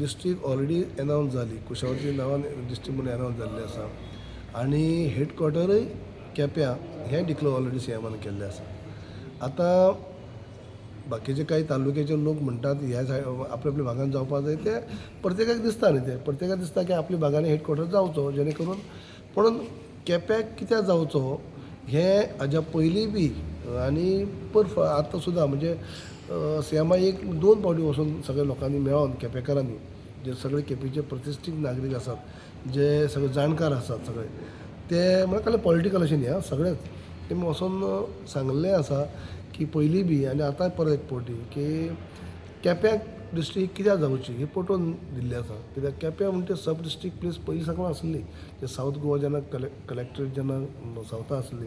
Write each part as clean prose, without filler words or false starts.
District already announce जाली, कुशावती नांवान district म्हणून एनावन्स जाल्लें आसा आनी हेडक्वॉर्टरूय केप्यां हें डिक्लेर ऑलरेडी सीएमान केल्लें आसा. आतां बाकीचे काही तालुक्याचे लोक म्हणटात ह्या साय आपल्या आपल्या भागान जावपाक जाय. ते प्रत्येकाक दिसता न्ही, ते प्रत्येकाक दिसता की आपल्या भागांनी हेडक्वॉर्टर जावचो जेणे करून. पूण केप्याक कित्याक जावचो हें हाज्या पयलीं बी आनी पर आतां सुद्दां, म्हणजे सीएमा एक दोन फावटी वचून सगळ्या लोकांनी मेळोन, केपेकारांनी, जे सगळे केपेंचे प्रतिश्ठीत नागरीक आसात, जे सगळे जाणकार आसात, सगळे ते, म्हळ्यार कसले पॉलिटिकल अशें न्ही आं, सगळेच तेमी वचोन सांगल्लें आसा की पयलीं बी आनी आतां परत एक फावटी की केप्याक डिस्ट्रीक्ट कित्याक जावची ही पटोवन दिल्ली आसा. कित्याक केप्यां म्हणटा सब डिस्ट्रीक्ट प्लेस पयलीं साकून आसली. ते सावथ गोवा जेन्ना कलेक्टरेट जेन्ना सावथा आसली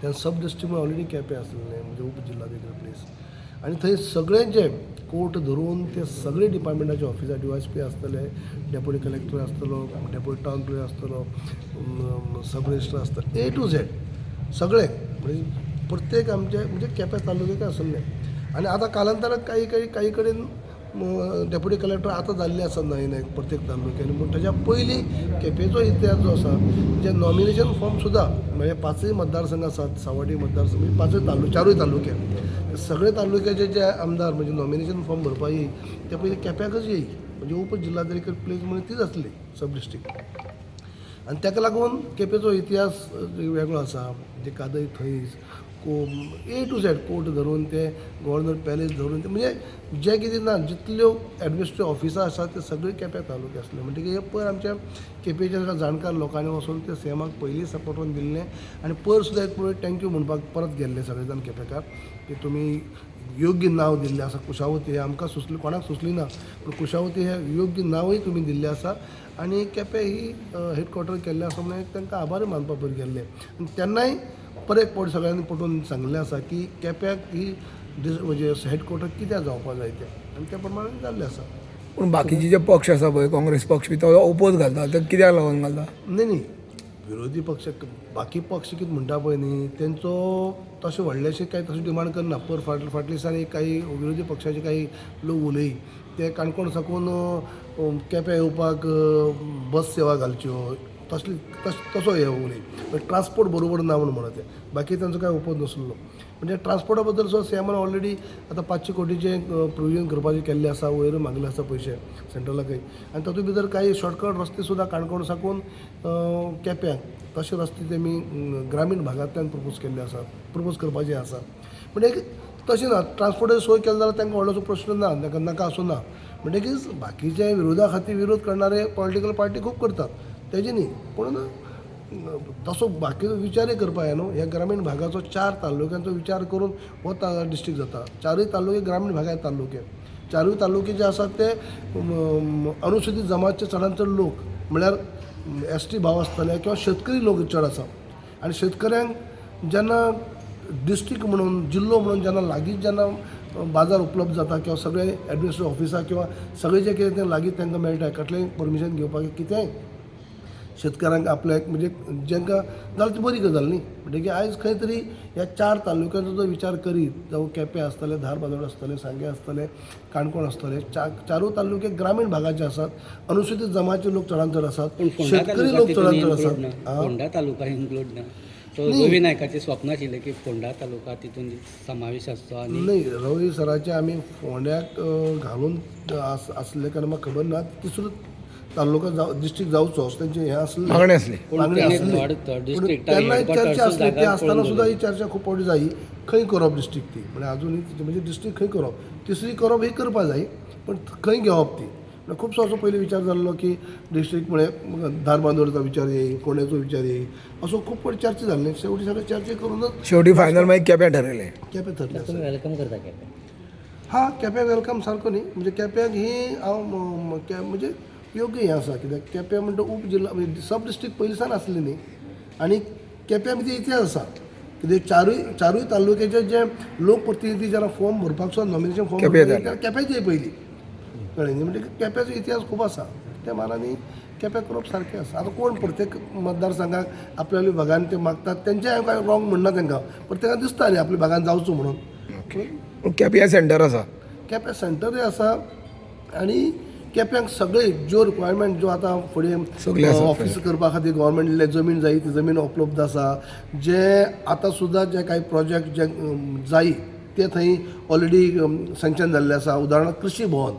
तेन्ना सब डिस्ट्रीक्ट म्हणून ऑलरेडी केपें आसलें, म्हणजे उप जिल्हाधिकारी प्लेस. आनी थंय सगळें जे कोर्ट धरून ते सगळे डिपार्टमेंटाचे ऑफिसां, डीवायएसपी आसतले, डेप्युटी कलेक्टर आसतलो, डेप्युटी टावन प्लॅनर आसतलो, सब रजिस्ट्रार आसतलो, ए टू झेड सगळे, म्हणजे प्रत्येक आमचे म्हणजे केपें तालुक्याक आसलें. आनी आतां कालांतरान काही काही काही कडेन डेप्युटी कलेक्टर आतां जाल्ले आसा नवे नवे प्रत्येक तालुक्यांनी. पूण ताच्या पयलीं केपेंचो इतिहास जो आसा, जे नॉमिनेशन फॉर्म सुद्दां, म्हणजे पांचय मतदारसंघ आसात, सावड्डे मतदारसंघ, म्हणजे पांचय तालुके, चारूय तालुके, सगळे तालुक्याचे जे आमदार म्हणजे नॉमिनेशन फॉर्म भरपाक येई ते पयलीं केप्याकच येई. म्हणजे उप जिल्हाधिकारी प्लेस म्हणून तीच आसली सब डिस्ट्रिक्ट. आनी ताका लागून केपेंचो इतिहास वेगळो आसा. जे कादय थंयच को ए टू झेड कोर्ट धरून ते गव्हर्नर पॅलेस धरून ते, म्हणजे जे कितें ना, जितल्यो एडमिनिस्ट्रेटिव ऑफिसां आसात ते सगळे केप्यां तालुक्या आसले. म्हणटकीर हे पयर आमच्या केपेंच्या जाणकार लोकांनी वचून ते सीएमाक पयलीं सपोर्ट दिल्लें आनी पयर सुद्दां एक पळय thank you म्हणपाक परत गेल्ले सगळे जाण केपेंकार की तुमी योग्य नांव दिल्लें आसा कुशावती. हें आमकां सुचलें, कोणाक सुचली ना, पूण कुशावती हें योग्य नांवूय तुमी दिल्लें आसा आनी केपें ही हेडक्वॉर्टर केल्लें आसा म्हणून एक तांकां आभारूय मानपाक पयर गेल्ले. आनी तेन्नाय परत एक फावट सगळ्यांनी पटोवन सांगलें आसा की केप्याक ही म्हणजे हेडक्वॉर्टर कित्याक जावपाक जाय तें, आनी त्या प्रमाणे जाल्लें आसा. पूण बाकीचे जे पक्ष आसा पळय, काँग्रेस पक्ष बी, तो ओपोज घालता, ते कित्याक लागून घालता? न्ही न्ही, विरोधी पक्ष, बाकी पक्ष कितें म्हणटा पळय न्ही, तेंचो तशें व्हडलेशें कांय तशें डिमांड करना. पर फाटले दिसांनी काही विरोधी पक्षाचे काही लोक उलयी, ते काणकोण साकून केप्यां येवपाक बस सेवा घालच्यो, तसली तसो हे उलय, ट्रान्सपोर्ट बरोबर ना म्हणून म्हणत ते. बाकी तेंचो कांय ओपोज नासलो. म्हणजे ट्रान्सपोर्टा बद्दल सुद्दां सीएमान ऑलरेडी आतां 500 कोटीचें प्रोविजन करपाचें केल्लें आसा, वयर मागलें आसा पयशे सेंट्रलाकय. आनी तातूंत भितर काही शॉर्टकट रस्ते सुद्दां काणकोण साकून केप्यां तशे रस्ते तेमी ग्रामीण भागांतल्यान प्रपोज केल्ले आसात, प्रपोज करपाचे आसा. म्हणजे तशें ना, ट्रान्सपोर्टाची सोय केली जाल्यार तांकां व्हडलोसो प्रश्न ना, तांकां नाका असो ना. म्हणटकीच बाकीचे विरोधा खातीर विरोध करणारे पॉलिटिकल पार्टी खूब करतात, तेजे न्ही. पूण तसो बाकीचो विचारय करपा जाय न्हू. ह्या ग्रामीण भागाचो, चार तालुक्यांचो विचार करून हो डिस्ट्रिक्ट जाता. चारूय तालुके ग्रामीण भागाचे तालुके, चारूय तालुके जे आसात ते अनुसूचित जमातचे चडांत चड लोक, म्हळ्यार एसटी भाव आसतले किंवा शेतकरी लोक चड आसा. आनी शेतकऱ्यांक जेन्ना डिस्ट्रिक्ट म्हणून, जिल्लो म्हणून जेन्ना लागींच जेन्ना बाजार उपलब्ध जाता किंवा सगळे एडमिनिस्ट्रेटिव ऑफिसां किंवा सगळें जें कितें तें लागींच तांकां मेळटा, कसलेंय परमिशन घेवपाक कितेंय शेतकारांक आपल्याक, म्हणजे जेंकां जाल्यार ती बरी गजाल न्ही. म्हणटकीर आयज खंय तरी ह्या चार तालुक्यांचो जर विचार करीत, जावं केपें आसतलें, धारबांदोडा आसतलें, सांगें आसतलें, काणकोण आसतलें, चारूय तालुके ग्रामीण भागाचे आसात, अनुसूचित जमातचे लोक चडांत चड आसात, पूण फोंडा शेतकरी तालुका लोक तितून चडांत चड इन्क्लूड ना. आसात. आं? फोंडा तालुका इन्क्लूड ना. सो रवी नायकाचें स्वप्न आशिल्लें की फोंडा तालुका तितून समावेश आसचो आनी नाही, रवी सराचे आमी फोंड्याक घालून आसले कारण म्हाका खबर ना. तिसरो तालुका जाव, डिस्ट्रिक्ट जावचो अशें तेंचें हें आसलें. मागणी आसली. पूण मागणी तेणे आसली. थर्ड थर्ड पूण डिस्ट्रिक्टाक तेन्नाय हेडक्वॉर्टर्सूच चर्चा आसली. ती जागा आसतना पळोवन सुद्दां ही चर्चा खूब फावटी जायी, खंय करप डिस्ट्रिक्ट ती. म्हळ्यार अजुनूय म्हणजे डिस्ट्रिक्ट खंय करप, तिसरी करप ही करपा जाय, पण खंय घेवप ती. म्हळ्यार खुबसो असो पयलीं विचार जाल्लो की डिस्ट्रिक्ट म्हळ्यार धारबांदोडचो विचार येई, फोंड्याचो विचार येई, असो खूब फावटी चर्चा जाल्ली. शेवटी सगळें चर्चा करूनच शेवटी फायनल मागीर केप्यां ठरयलें. केपें थरलें आसा. तुमी welcome करता केपें? हा, केप्यां welcome सारको न्ही, म्हणजे केप्याक ही हांव म्हणजे योग्य हें आसा. कित्याक केप्यां म्हणटा उप जिल्हा, म्हणजे सब डिस्ट्रिक्ट पयलीं सावन आसली न्ही. आनी केप्यां भितर इतिहास आसा, कित्याक चारूय चारूय तालुक्याचे जे लोकप्रतिनिधी जेन्ना फॉर्म भरपाक सुद्दां, नॉमिनेशन फॉर्म केप्यां भरपाक येताले. केप्याचे पयलीं, कळ्ळें न्ही? म्हणजे केप्याचो इतिहास खूब आसा. त्या मानांनी केप्यां करप सारकें आसा. आतां कोण प्रत्येक मतदारसंघाक आपल्या आपल्या भागान ते मागतात, तेंचें हांव कांय रॉंग म्हणना. तांकां प्रत्येकाक दिसता न्ही आपल्या भागान जावचो म्हणून. पूण केप्यां सेंटर आसा. केपें सेंटरूय आसा आनी केप्यांक सगळे ज्यो रिक्वायरमेंट ज्यो आतां फुडें सगळें आसा. ऑफीस करपा खातीर गव्हर्मेंटले जमीन जाय ती जमीन उपलब्ध आसा. जे आतां सुद्दां जे कांय प्रोजेक्ट जे जाय ते थंय ऑलरेडी सँक्शन जाल्ले आसा. उदाहरणार्थ कृषी भवन,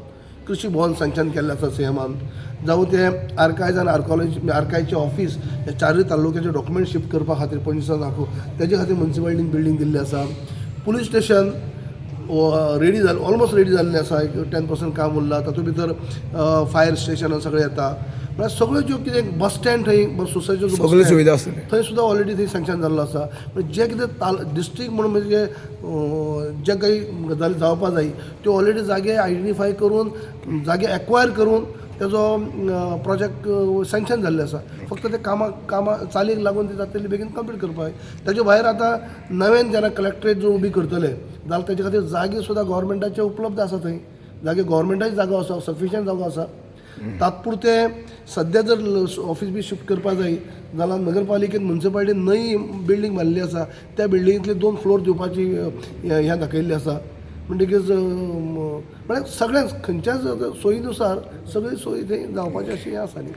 कृषी भवन सँक्शन केल्लें आसा सी एमान. जावं ते आर्कायज आनी आर्कोलॉजी आर्कायचे ऑफीस हे चारूय तालुक्याचे डॉक्युमेंट शिफ्ट करपा खातीर पणजेसान दाखोव तेजे खातीर मुन्सिपालिटीन बिल्डींग दिल्ली आसा. पुलीस स्टेशन रेडी जालें, ऑलमोस्ट रेडी जाल्लें आसा, एक 10% काम उरलां. तातूंत भितर फायर स्टेशन सगळें येता. म्हळ्यार सगळ्यो ज्यो कितें बस स्टँड थंय सोसायटीचो सगळ्यो सुविधा आसतल्यो. थंय सुद्दां ऑलरेडी थंय सँक्शन जाल्लो आसा. म्हणजे जें कितें ताल डिस्ट्रीक्ट म्हणून म्हणजे जे काही गजाली जावपा जाय त्यो ऑलरेडी जागे आयडेंटिफाय करून जागे एक्वायर करून तेजो प्रोजेक्ट सँक्शन जाल्ले आसा. फक्त ते कामां कामां चालीक लागून ते जातली बेगीन कंप्लीट करपाक जाय. तेजे भायर आतां नव्यान जेन्ना कलेक्ट्रेट जर उबी करतले जाल्यार तेजे खातीर जागे सुद्दां गव्हर्मेंटाचे उपलब्ध आसा. थंय जागे गव्हर्मेंटाची जागो आसा, सफिशियंट जागो आसा. तात्पुरते सद्या जर ऑफिस बी शिफ्ट करपा जाय जाल्यार नगरपालिकेन मुन्सिपालिटीन नवी बिल्डींग बांदिल्ली आसा, त्या बिल्डिंगेंतले 2 फ्लोर दिवपाची हें दाखयल्लें आसा. म्हणटकीच म्हळ्यार सगळ्यांच खंयच्याच सोयीनुसार सगळी सोयी थंय जावपाची अशी हें आसा न्ही.